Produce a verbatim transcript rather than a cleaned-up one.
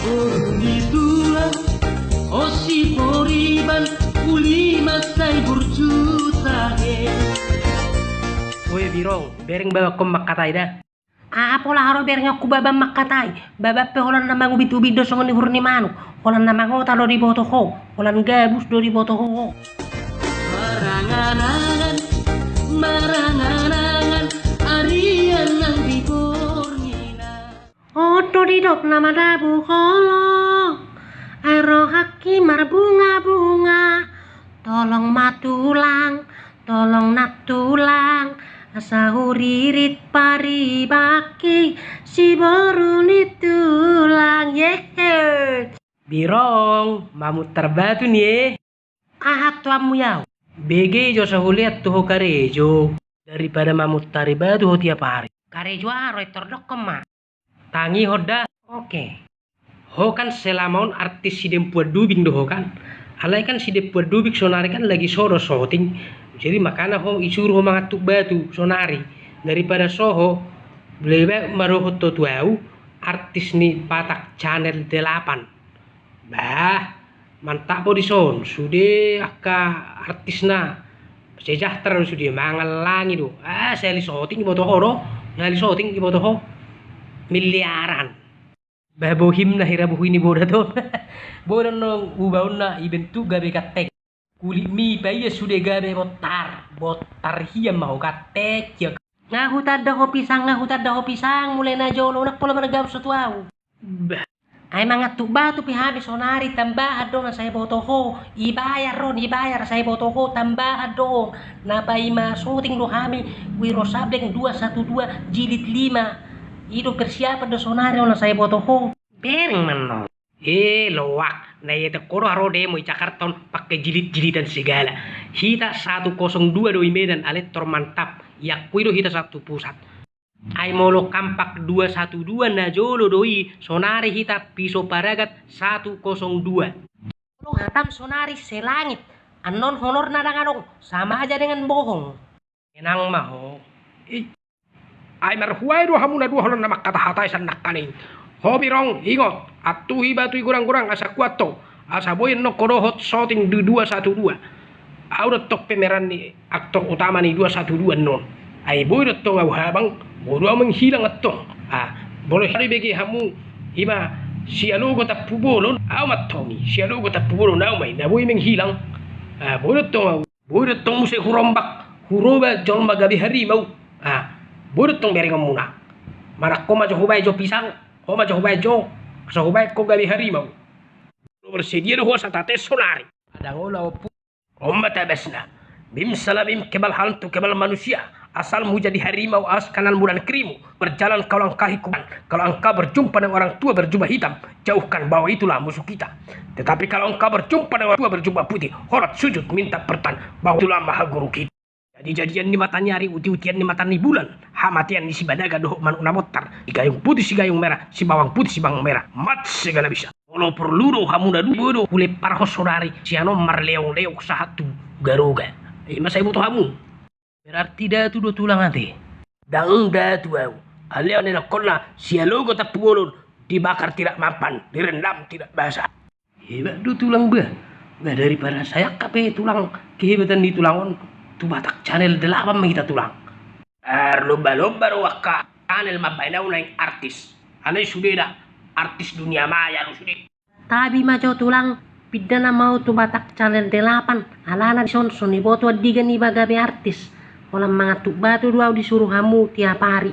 Boru ni tulang, osi poriban, uli mansai burju tahe. Oe Birong, bereng babangkon mangkatai da. Aha pola haro bereng angku babam mangkatai? Babam pe holan na mangubit-ubit do songon ni hur ni manuk, holan na mangota do diboto ho, holan gabus do diboto ho. Marangan-angan, marangan-angan, arian nang di borngina. On do didok na madabu holong, ai rohangki marbunga-bunga. Tolong ma tulang, tolong na tulang, asa huririt paribangki si boru ni tulang. Yehe. Birong, mamutar batu ni e. Aha tuanmu yau? Bege jo asa hulean tu ho karejo, daripada mamutari batu ho tiap hari. Karejo aha ro, i tor dokkon ma. Tangihon da. Oke. Ho kan selama on artis si Dempuan Dubing do ho kan. Alai kan si Dempuan Dubing sonari kan lagi so do syuting. Jadi makana ho isuru ho mangantuk batu sonari. Daripada so ho, lebih baik ma dohot ho tu au, artis ni Batak Channel delapan. Bah, mantap ho dison, sude angka artisna. Sejahtera do sude, mangallangi do. Ah, sahali syuting iboto ho do, sahali syuting iboto ho. Miliaran. Bah, bohimna hira bohi ni bodat on. Bodat on ubaonna ibentuk gabe ganteng. Kulitmi paia sude gabe bontar, bontar hian ma ho, ganteng hian. Nga hutanda ho pisang, nga hutanda ho pisang, mulai na jolo, nang pola margabus tu au. Bah. Ai mangantuk batu pe hami sonari, tambahan do na sai boto ho, ibayar on, ibayar sai boto ho, tambahan do on. Na paima syuting do hami, Wiro Sableng dua satu dua jilid lima. I do persiapan do sonari on na sai boto ho. Bereng ma annon. Eh, loak, na ietehon ho do haro demo i Jakarta on pakai jilid-jilidan segala. Hita satu kosong dua do i Medan, alai tor mantap. Iakui do hita satu pusat. Ai molo kampak dua satu dua na jolo do i, sonari hita Piso Paragat satu kosong dua. Molo hatam sonari selangit, annon honor na dang adong, sama aja dengan bohong. Tenang ma ho. Ih. Ai marhuae do hamu na dua holan na mangkata-hatai sian nangkaning. Ho Birong, ingot, antuhi batu i godang-godang asa kuat ho, asa boi annon ho dohot syuting di dua satu dua. Au do tong pemeran ni aktor utama ni dua satu dua annon. Ai boi do tong au habang, boi do au menghilang antong. Ah, bolo hea do ibege hamu, ima sialogo tampubolon, au ma antong i, sialogo tampubolon au ma i, na boi menghilang. Ah, boi do tong au. Boi do tong muse hurombak, huroba jolma gabe harimau. Ah, boi do tong berengonmuna. Manang ho ma jo hubaen jo pisang, ho ma jo hubaen jo, asa hubaen ho gabe harimau. Molo bersedia do ho asa tates sonari. Adang ola opu. On ma tabasna. Mim salah mim kebal hantu kebal manusia. Asalmu jadi harimau, alas kananmu dan kerimu. Berjalan kau langkahi kuburan. Kalau engkau berjumpa dengan orang tua berjubah hitam, jauhkan bahwa itulah musuh kita. Tetapi kalau engkau berjumpa dengan orang tua berjubah putih, hormat sujud minta pertolongan bahwa itulah maha guru kita. Jadi-jadian ni mataniari, uti-utian ni mata ni bulan, hamatean ni si Banaga dohot manuk na montar, si gayung putih si gayung merah, si bawang putih si bawang merah, mate segala bisa. Molo porlu do hamu na dua do huleparhon sonari, sian on marleong-leong sahat tu Garoga. Ima sai boto hamu. Berarti datu do tulang ate? Dang datu au. Alai on enakkonna sialogo tampubolon, dibakar tidak mampan, direndam tidak basah. Hebat do tulang bah. Bah, daripada sai angka pe tulang, kehebatan ni tulang on, tu Batak Channel delapan ma hita tulang. Marlomba-lomba do angka channel mambaen au naeng artis. Alai sude da, artis dunia maya do sude. Tabi ma jo tulang, pinda nama au tu Batak Channel delapan, alana dison so niboto andigan iba gabe artis. Holan mangantuk batu do au disuru hamu tiap ari.